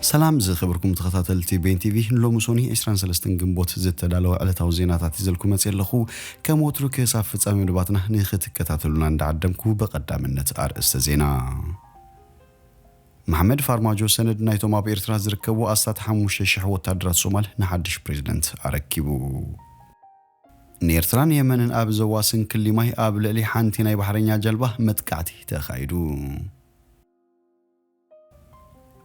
ሰላም ዝኸበርኩም ተኸታተልቲ ቤን ቲቪ፣ ሎሚ ሶኒ ዕስራን ሰለስተን ግንቦት ዝተዳለወ ዕለታዊ ዜናታት ይዘልኩም መፅእ ኣለኹ። ከም ወትሩ ክሳብ ፍጻሜ መደባትና ንኽትከታተሉና እንዳዓደምኩ፣ በቐዳምነት ኣርእስተ ዜና። መሓመድ ፋርማጆ ሰነድ ናይቶም ኣብ ኤርትራ ዝርከቡ ኣስታት ሓሙሽተ ሽሕ ወታደራት ሶማል ንሓድሽ ፕሬዝደንት ኣረኪቡ። ንኤርትራን የመንን ኣብ ዘዋስን ክሊ ማይ ኣብ ልዕሊ ሓንቲ ናይ ባሕረኛ ጀልባ መጥቃዕቲ ተኻይዱ።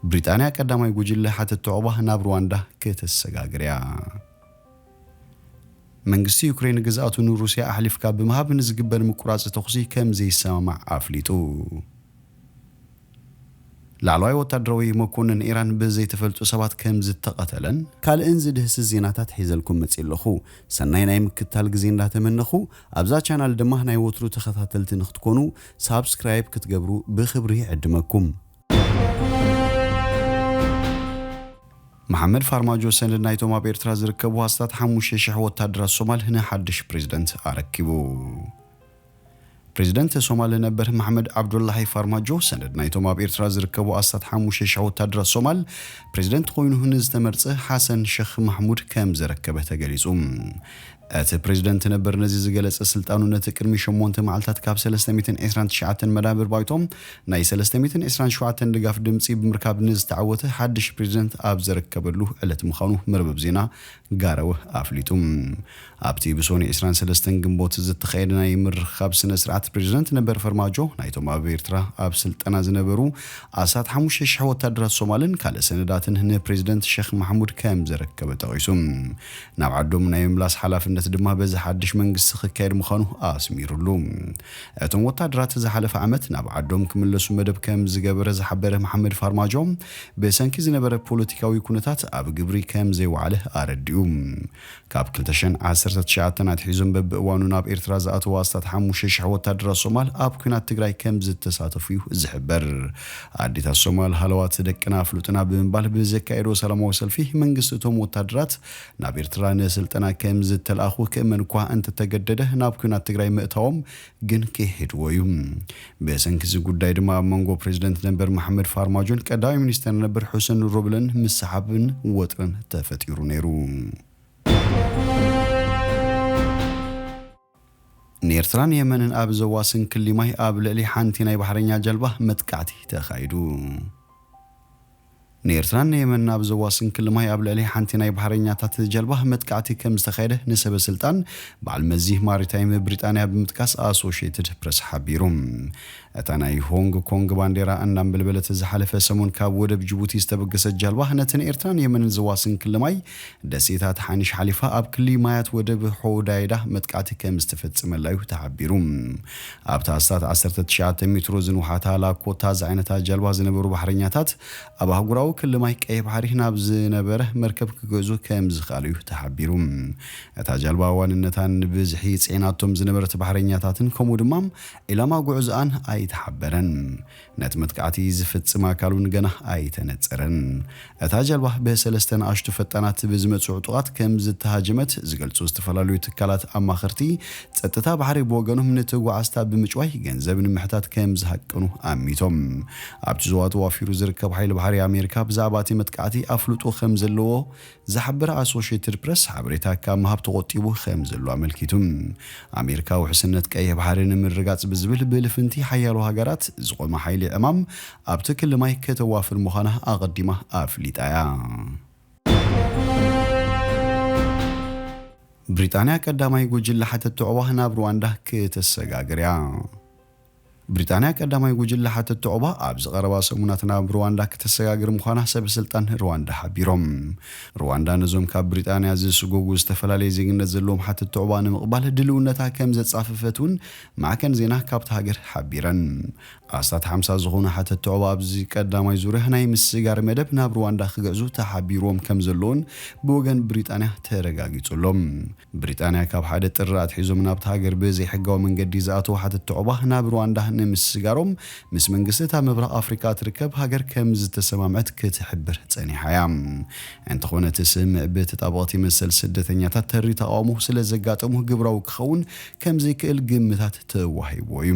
ብሪጣንያ ቀዳማይ ጉጅለ ሓተቲ ዑቕባ ናብ ሩዋንዳ ከተሰጋግር እያ። መንግስቲ ዩክሬን ግዝኣቱ ንሩስያ ኣሕሊፍካ ብምሃብ ንዝግበር ምቁራጽ ተኹሲ ከም ዘይሰማማዕ ኣፍሊጡ። ላዕለዋይ ወታደራዊ መኮንን ኢራን ብዘይተፈልጡ ሰባት ከም ዝተቐተለን ካልእን ዝድህስስ ዜናታት ሒዘልኩም መጺእ ኣለኹ። ሰናይ ናይ ምክታል ግዜ እንዳተመነኹ፣ ኣብዛ ቻናል ድማ ናይ ወትሩ ተኸታተልቲ ንክትኮኑ ሳብስክራይብ ክትገብሩ ብኽብሪ ይዕድመኩም። መሓመድ ፋርማጆ ሰነድ ናይቶም ኣብ ኤርትራ ዝርከቡ ኣስታት ሓሙሽተ ሽሕ ወታደራት ሶማል ንሓድሽ ፕሬዝደንት ኣረኪቡ። ፕሬዝደንት ሶማል ነበር መሓመድ ዓብዱላሂ ፋርማጆ ሰነድ ናይቶም ኣብ ኤርትራ ዝርከቡ ኣስታት ሓሙሽተ ሽሕ ወታደራት ሶማል ፕሬዝደንት ኮይኑ ንዝተመርጸ ሓሰን ሸኽ ማሕሙድ ከም ዘረከበ ተገሊጹ። እቲ ፕሬዝደንት ነበር ነዚ ዝገለጸ ስልጣኑ ነቲ ቅድሚ ሸሞንተ መዓልታት ካብ ሰለስተ ሚእትን ዕስራን ትሽዓተን መዳብር ባይቶ ናይ ሰለስተ ሚእትን ዕስራን ሸውዓተን ድጋፍ ድምጺ ብምርካብ ንዝተዓወተ ሓድሽ ፕሬዝደንት ኣብ ዘረከበሉ ዕለት ምዃኑ መርበብ ዜና ጋረወ ኣፍሊጡ። ኣብቲ ብሶኒ ዕስራን ሰለስተን ግንቦት ዝተኻየደ ናይ ምርኻብ ስነ ስርዓት ፕሬዝደንት ነበር ፈርማጆ ናይቶም ኣብ ኤርትራ ኣብ ስልጠና ዝነበሩ ኣስታት ሓሙሽተ ሽሕ ወታደራት ሶማልን ካልእ ሰነዳትን ንፕሬዝደንት ሸኽ ማሕሙድ ከም ዘረከበ ጠቒሱ። ናብ ዓዶም ናይ ምምላስ ሓላፍነት ድማ በዚ ሓድሽ መንግስቲ ክካየድ ምዃኑ ኣስሚሩሉ። እቶም ወታደራት ዝሓለፈ ዓመት ናብ ዓዶም ክምለሱ መደብ ከም ዝገበረ ዝሓበረ መሓመድ ፋርማጆ፣ ብሰንኪ ዝነበረ ፖለቲካዊ ኩነታት ኣብ ግብሪ ከም ዘይወዓለ ኣረዲኡ። ካብ ክልተ ሽሕን ዓሰርተ ትሽዓተን ኣትሒዞም በብእዋኑ ናብ ኤርትራ ዝኣተዉ ኣስታት ሓሙሽተ ሽሕ ወታደራት ሶማል ኣብ ኲናት ትግራይ ከም ዝተሳተፉ እዩ ዝሕበር። ኣዴታት ሶማል ሃለዋት ደቅና ኣፍልጡና ብምባል ብዘካየዶ ሰላማዊ ሰልፊ መንግስቲ እቶም ወታደራት ናብ ኤርትራ ንስልጠና ከም ዝተልኣኹ ክእመን እኳ እንተተገደደ ናብ ኲናት ትግራይ ምእታዎም ግን ክሕድዎ እዩ። ብሰንኪ እዚ ጉዳይ ድማ ኣብ መንጎ ፕሬዝደንት ነበር መሓመድ ፋርማጆን ቀዳማይ ሚኒስተር ነበር ሑሰን ሮብለን ምስሓብን ወጥርን ተፈጢሩ ነይሩ። ንኤርትራን የመንን ኣብ ዘዋስን ክሊ ማይ ኣብ ልዕሊ ሓንቲ ናይ ባሕረኛ ጀልባ መጥቃዕቲ ተኻይዱ። ንኤርትራን ንየመንን ኣብ ዘዋስን ክሊ ማይ ኣብ ልዕሊ ሓንቲ ናይ ባሕረኛታት ጀልባ መጥቃዕቲ ከም ዝተኻየደ ንሰበ ስልጣን በዓል መዚ ማሪታይም ብሪጣንያ ብምጥቃስ ኣሶሽየትድ ፕረስ ሓቢሩ። እታ ናይ ሆንግ ኮንግ ባንዴራ እናንበልበለት ዝሓለፈ ሰሙን ካብ ወደብ ጅቡቲ ዝተበገሰት ጀልባ ነቲ ንኤርትራን የመንን ዘዋስን ክሊ ማይ ደሴታት ሓኒሽ ሓሊፋ ኣብ ክሊ ማያት ወደብ ሆዳይዳ መጥቃዕቲ ከም ዝተፈጸመላ እዩ ተሓቢሩ። ኣብቲ ኣስታት ዓሰርተ ትሽዓተ ሜትሮ ዝንውሓታ ላኮታ ዝዓይነታ ጀልባ ዝነበሩ ባሕረኛታት ኣብ ኣህጉራዊ ክሊ ማይ ቀይሕ ባሕሪ ናብ ዝነበረ መርከብ ክገዙ ከም ዝኽኣሉ እዩ ተሓቢሩ። እታ ጀልባ ዋንነታን ብዝሒ ጽዒናቶም ዝነበረት ባሕረኛታትን ከምኡ ድማ ዒላማ ጉዕዞኣን ኣይተሓበረን። ነቲ መጥቃዕቲ ዝፍጽም ኣካል እውን ገና ኣይተነጸረን። እታ ጀልባ ብሰለስተ ንኣሽቱ ፈጣናት ብዝመጹ ዕጡቓት ከም ዝተሃጀመት ዝገልጹ ዝተፈላለዩ ትካላት ኣማኸርቲ ጸጥታ ባሕሪ ብወገኖም ንተጓዓዝታ ብምጭዋይ ገንዘብ ንምሕታት ከም ዝሃቀኑ ኣሚቶም። ኣብቲ ዞባ ተዋፊሩ ዝርከብ ሓይሊ ባሕሪ ኣሜሪካ ብዛዕባ እቲ መጥቃዕቲ ኣፍልጦ ከም ዘለዎ ዝሓበረ ኣሶሽየትድ ፕረስ ሓበሬታ ካብ ምሃብ ተቖጢቡ ከም ዘሎ ኣመልኪቱ። ኣሜሪካ ውሕስነት ቀይሕ ባሕሪ ንምርጋጽ ብዝብል ብልፍንቲ ሓያሎ ሃገራት ዝቖመ ሓይሊ ዕማም ኣብቲ ክሊ ማይ ከተዋፍር ምዃና ኣቐዲማ ኣፍሊጣ እያ። ብሪጣንያ ቀዳማይ ጉጅለ ሓተቲ ዑቕባ ናብ ሩዋንዳ ክተሰጋግር እያ። ብሪጣንያ ቀዳማይ ጉጅለ ሓተቲ ዑቕባ ኣብዚ ቀረባ ሰሙናት ናብ ሩዋንዳ ክተሰጋግር ምዃና ሰብ ስልጣን ሩዋንዳ ሓቢሮም። ሩዋንዳ ነዞም ካብ ብሪጣንያ ዝስጎጉ ዝተፈላለየ ዜግነት ዘለዎም ሓተቲ ዑቕባ ንምቕባል ድልውነታ ከም ዘጻፈፈት እውን ማዕከን ዜና ካብታ ሃገር ሓቢረን። ኣስታት ሓምሳ ዝኾኑ ሓተቲ ዑቕባ ኣብዚ ቀዳማይ ዙርያ ናይ ምስጋር መደብ ናብ ሩዋንዳ ክግዕዙ ተሓቢርዎም ከም ዘለውን ብወገን ብሪጣንያ ተረጋጊጹ ኣሎ። ብሪጣንያ ካብ ሓደ ጥሪ ኣትሒዞም ናብታ ሃገር ብዘይሕጋዊ መንገዲ ዝኣተዉ ሓተቲ ዑቕባ ናብ ሩዋንዳ ንምስጋሮም ምስ መንግስቲ እታ ምብራቕ ኣፍሪቃ ትርከብ ሃገር ከም ዝተሰማምዐት ክትሕብር ጸኒሓ እያ። እንተኾነ እቲ ስምምዕ ብተጣበቕቲ መሰል ስደተኛታት ተሪ ተቓውሞ ስለ ዘጋጠሙ ግብራዊ ክኸውን ከም ዘይክእል ግምታት ተዋሂብዎ እዩ።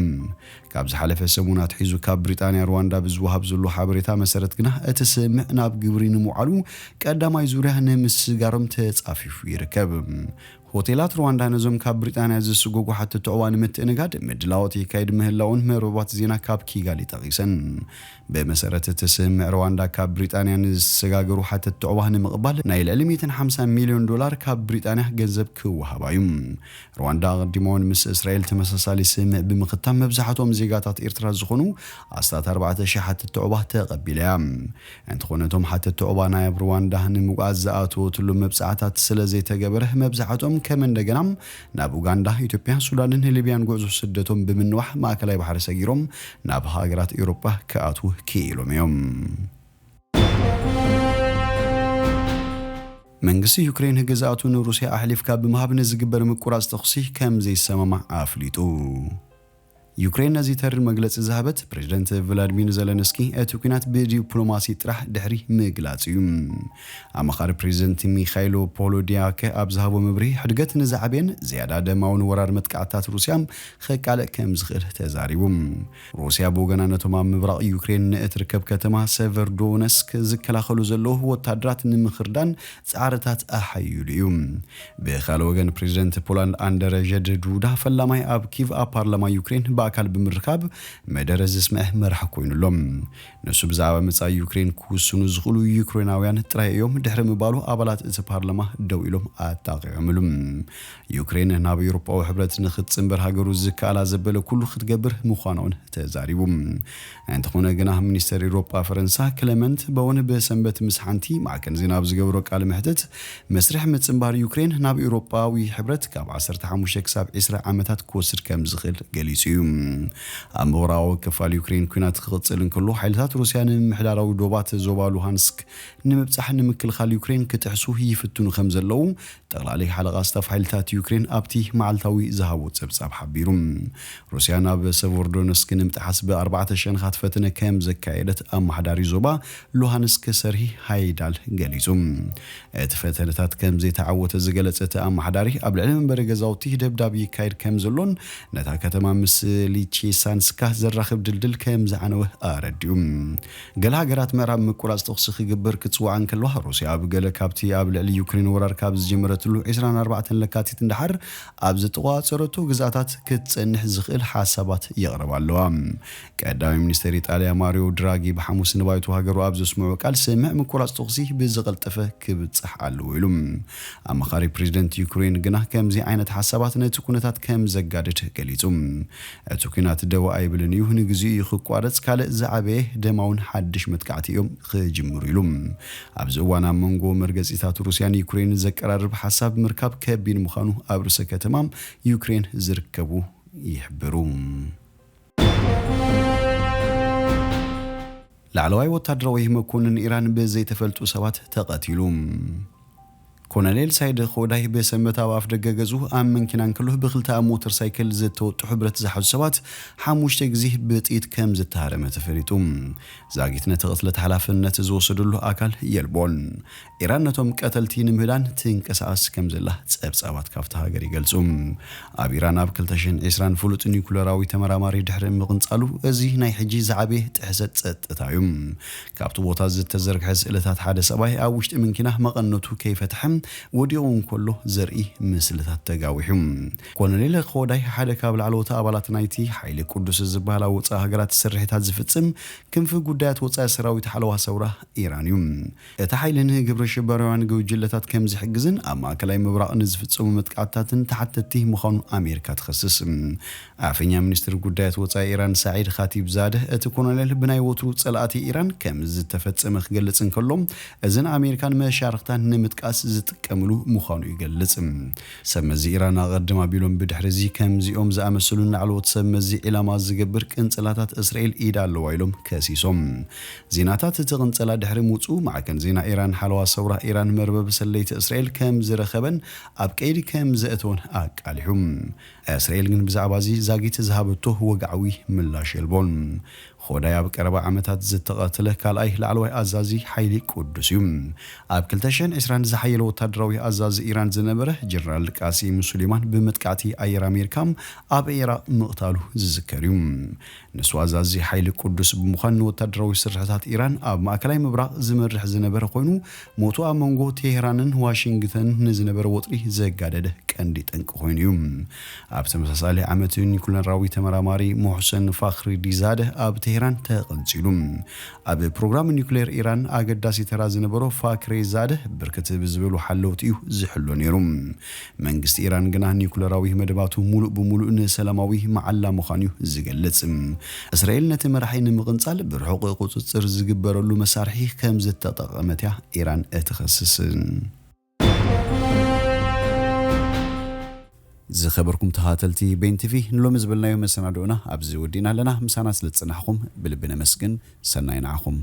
ካብ ዝሓለፈ ሰሙን ኣትሒዙ ካብ ብሪጣንያ ሩዋንዳ ብዝወሃብ ዘሎ ሓበሬታ መሰረት ግና እቲ ስምምዕ ናብ ግብሪ ንምውዓሉ ቀዳማይ ዙርያ ንምስጋሮም ተጻፊፉ ይርከብ። ሆቴላት ሩዋንዳ ነዞም ካብ ብሪጣንያ ዝስጎጉ ሓተቲ ዕዋ ንምትእንጋድ ምድላዎት የካይድ ምህላውን መርበባት ዜና ካብ ኪጋሊ ጠቒሰን። ብመሰረት እቲ ስምምዕ ሩዋንዳ ካብ ብሪጣንያ ንዝሰጋገሩ ሓተቲ ዕዋ ንምቕባል ናይ ልዕሊ ሚእትን ሓምሳን ሚልዮን ዶላር ካብ ብሪጣንያ ገንዘብ ክወሃባ እዩ። ሩዋንዳ ኣቐዲማ እውን ምስ እስራኤል ተመሳሳሊ ስምምዕ ብምኽታም መብዛሕትኦም ዜጋታት ኤርትራ ዝኾኑ ኣስታት ኣርባዕተ ሽሕ ሓተቲ ዕዋ ተቐቢላ እያ። እንተኾነ እቶም ሓተቲ ዕዋ ናይ ኣብ ሩዋንዳ ንምጉዓዝ ዝኣተወትሉ መብጻዕታት ስለ ዘይተገበረ መብዛሕትኦም ከም እንደገና ናብ ኡጋንዳ፣ ኢትዮጵያ፣ ሱዳንን ሊብያን ጉዕዞ ስደቶም ብምንዋሕ ማእከላይ ባሕሪ ሰጊሮም ናብ ሃገራት ኤውሮጳ ክኣትዉ ክኢሎም እዮም። መንግስቲ ዩክሬን ግዝኣቱ ንሩስያ ኣሕሊፍካ ብምሃብ ንዝግበር ምቁራጽ ተኹሲ ከም ዘይሰማማዕ ኣፍሊጡ። ዩክሬን ነዚ ተሪር መግለጺ ዝሃበት ፕሬዝደንት ቭላድሚር ዘለንስኪ እቲ ኲናት ብዲፕሎማሲ ጥራሕ ድሕሪ ምግላጹ እዩ። ኣማኻሪ ፕሬዝደንት ሚኻይሎ ፖሎዲያክ ኣብ ዝሃቦ መብርሂ ሕድገት ንዝዓበየን ዝያዳ ደማውን ወራር መጥቃዕትታት ሩስያ ከቃልዕ ከም ዝኽእል ተዛሪቡ። ሩስያ ብወገና ነቶም ኣብ ምብራቕ ዩክሬን ንእትርከብ ከተማ ሰቨርዶነስክ ዝከላኸሉ ዘለዉ ወታደራት ንምኽርዳን ጻዕርታት ኣሓይሉ እዩ። ብኻልእ ወገን ፕሬዝደንት ፖላንድ ኣንደረጀ ዱዳ ፈላማይ ኣብ ኪቭ ኣብ ፓርላማ ዩክሬን ብኣካል ብምርካብ መደረ ዝስምዐ መራሕ ኮይኑ ኣሎ። ንሱ ብዛዕባ መጻኢ ዩክሬን ክውስኑ ዝኽእሉ ዩክሬናውያን ጥራይ እዮም ድሕሪ ምባሉ ኣባላት እቲ ፓርላማ ደው ኢሎም ኣጣቒዖምሉ። ዩክሬን ናብ ኤውሮጳዊ ሕብረት ንክትጽንበር ሃገሩ ዝከኣላ ዘበለ ኩሉ ክትገብር ምዃና እውን ተዛሪቡ። እንተኾነ ግና ሚኒስተር ኤውሮጳ ፈረንሳ ክለመንት በውን ብሰንበት ምስ ሓንቲ ማዕከን ዜና ኣብ ዝገብሮ ቃለ መሕትት መስርሕ ምጽንባር ዩክሬን ናብ ኤውሮጳዊ ሕብረት ካብ ዓሰርተ ሓሙሽተ ክሳብ ዕስራ ዓመታት ክወስድ ከም ዝኽእል ገሊጹ እዩ። ኣብ ምብራቓዊ ክፋል ዩክሬን ኲናት ክቕጽል እንከሎ ሓይልታት ሩስያ ንምምሕዳራዊ ዶባት ዞባ ሉሃንስክ ንምብጻሕ ንምክልኻል ዩክሬን ክጥሕሱ ይፍትኑ ከም ዘለዉ ጠቕላሊ ሓለቓ ስታፍ ሓይልታት ዩክሬን ኣብቲ መዓልታዊ ዝሃቦ ጸብጻብ ሓቢሩ። ሩስያ ናብ ሰቨርዶነስክ ንምጥሓስ ብኣርባዕተ ሸነኻት ፈተነ ከም ዘካየደት ኣመሓዳሪ ዞባ ሉሃንስክ ሰርሂ ሃይዳል ገሊጹ። እቲ ፈተነታት ከም ዘይተዓወተ ዝገለጸ እቲ ኣመሓዳሪ ኣብ ልዕሊ መንበሪ ገዛውቲ ደብዳብ ይካየድ ከም ዘሎን ነታ ከተማ ምስ ሊቼሳንስካ ዘራኽብ ድልድል ከም ዝዓነወ ኣረዲኡ። ገለ ሃገራት ምዕራብ ምቁራጽ ተኹሲ ክግበር ክጽውዓ እንከለዋ ሩስያ ኣብ ገለ ካብቲ ኣብ ልዕሊ ዩክሬን ወራር ካብ ዝጀመረትሉ ዕስራን ኣርባዕተን ለካቲት ንደሓር ኣብ ዝተቖጻጸረቶ ግዝኣታት ክትጸንሕ ዝኽእል ሓሳባት የቕርባ ኣለዋ። ቀዳማይ ሚኒስተር ኢጣልያ ማሪዮ ድራጊ ብሓሙስ ንባይቶ ሃገሩ ኣብ ዘስምዖ ቃል ስምምዕ ምቁራጽ ተኹሲ ብዝቐልጠፈ ክብጻሕ ኣለዎ ኢሉ። ኣማኻሪ ፕሬዝደንት ዩክሬን ግና ከምዚ ዓይነት ሓሳባት ነቲ ኩነታት ከም ዘጋድድ ገሊጹ። እቲ ኲናት ደው ኣይብልን እዩ፣ ንግዚኡ እዩ ክቋረጽ፣ ካልእ ዝዓበየ ደማውን ሓድሽ መጥቃዕቲ እዮም ክጅምሩ ኢሉ። ኣብዚ እዋን ኣብ መንጎ መርገጺታት ሩስያን ዩክሬን ዘቀራርብ ሓሳብ ምርካብ ከቢድ ምዃኑ ኣብ ርእሰ ከተማ ዩክሬን ዝርከቡ ይሕብሩ። ላዕለዋይ ወታደራዊ መኮንን ኢራን ብዘይተፈልጡ ሰባት ተቐቲሉ። ኮሎኔል ሳይድ ኾዳይ ብሰንበት ኣብ ኣፍ ደገ ገዝኡ ኣብ መንኪና እንከሎ ብክልተ ኣብ ሞተር ሳይክል ዝተወጥሑ ብረት ዝሓዙ ሰባት ሓሙሽተ ግዜ ብጥይት ከም ዝተሃረመ ተፈሊጡ። ዛጊት ነቲ ቅትለት ሓላፍነት ዝወሰደሉ ኣካል የልቦን። ኢራን ነቶም ቀተልቲ ንምህዳን ትንቀሳቐስ ከም ዘላ ጸብጻባት ካብታ ሃገር ይገልጹ። ኣብ ኢራን ኣብ ክልተ ሽሕን ዕስራን ፍሉጥ ኒኩለራዊ ተመራማሪ ድሕሪ ምቕንጻሉ፣ እዚ ናይ ሕጂ ዝዓበየ ጥሕሰት ጸጥታ እዩ። ካብቲ ቦታ ዝተዘርግሐ ስእልታት ሓደ ሰብኣይ ኣብ ውሽጢ መኪና መቐነቱ ከይፈትሐ ወዲቑ እንከሎ ዘርኢ ምስልታት ተጋዊሑ። ኮሎኔል ኾዳይ ሓደ ካብ ላዕለዎት ኣባላት ናይቲ ሓይሊ ቅዱስ ዝበሃል ኣብ ወጻኢ ሃገራት ስርሒታት ዝፍጽም ክንፊ ጉዳያት ወጻኢ ሰራዊት ሓለዋ ሰውራ ኢራን እዩ። እቲ ሓይሊ ንግብረ ሽበራውያን ጉጅለታት ከም ዝሕግዝን ኣብ ማእከላይ ምብራቕ ንዝፍጸሙ መጥቃዕትታትን ተሓተቲ ምዃኑ ኣሜሪካ ትኸስስ። ኣፈኛ ሚኒስትሪ ጉዳያት ወጻኢ ኢራን ሳዒድ ኻቲብ ዛደ እቲ ኮሎኔል ብናይ ወትሩ ጸላእቲ ኢራን ከም ዝተፈጸመ ክገልጽ እንከሎ፣ እዝን ኣሜሪካን መሻርኽታን ንምጥቃስ ዝጥቀምሉ ምዃኑ ይገልጽ። ሰብ መዚ ኢራን ኣቐድም ኣቢሎም ብድሕሪ እዚ ከምዚኦም ዝኣመሰሉ ንላዕለዎት ሰብ መዚ ዒላማ ዝገብር ቅንጽላታት እስራኤል ኢድ ኣለዋ ኢሎም ከሲሶም። ዜናታት እቲ ቅንጸላ ድሕሪ ምውጽኡ፣ ማዕከን ዜና ኢራን ሓለዋ ሰውራ ኢራን መርበብ ሰለይቲ እስራኤል ከም ዝረኸበን ኣብ ቀይዲ ከም ዘእተወን ኣቃሊሑ። እስራኤል ግን ብዛዕባ እዚ ዛጊት ዝሃበቶ ወግዓዊ ምላሽ የልቦን። ኾዳይ ኣብ ቀረባ ዓመታት ዝተቐትለ ካልኣይ ላዕለዋይ ኣዛዚ ሓይሊ ቅዱስ እዩ። ኣብ ክልተ ሽሕን ዕስራን ዝሓየለ ወታደራዊ ኣዛዚ ኢራን ዝነበረ ጀነራል ቃሲም ሱሌማን ብምጥቃዕቲ ኣየር ኣሜሪካ ኣብ ኢራቕ ምቕታሉ ዝዝከር እዩ። ንሱ ኣዛዚ ሓይሊ ቅዱስ ብምዃን ንወታደራዊ ስርሕታት ኢራን ኣብ ማእከላይ ምብራቕ ዝመርሕ ዝነበረ ኮይኑ፣ ሞቱ ኣብ መንጎ ቴሄራንን ዋሽንግተን ንዝነበረ ወጥሪ ዘጋደደ ቀንዲ ጠንቂ ኮይኑ እዩ። ኣብ ተመሳሳሊ ዓመት ኒኩለራዊ ተመራማሪ ሞሕሰን ፋኽሪዲዛደ ኣብ ቴሄራን ተቐንጺሉ። ኣብ ፕሮግራም ኒኩሌር ኢራን ኣገዳሲ ተራ ዝነበሮ ፋክሬዛደ ብርክት ብዝበሉ ሓለውቲ እዩ ዝሕሎ ነይሩ። መንግስቲ ኢራን ግና ኒኩለራዊ መደባቱ ሙሉእ ብሙሉእ ንሰላማዊ መዓላ ምዃኑ እዩ ዝገልጽ። እስራኤል ነቲ መራሒ ንምቕንጻል ብርሑቕ ቁጽጽር ዝግበረሉ መሳርሒ ከም ዝተጠቐመት እያ ኢራን እትኸስስ። ዝኸበርኩም ተኸታተልቲ ቤን ቲቪ፣ ንሎሚ ዝበልናዮ መሰናድኦና ኣብዚ ወዲእና ኣለና። ምሳና ስለ ዝጸናሕኩም ብልቢ ነመስግን። ሰናይ ንዓኹም።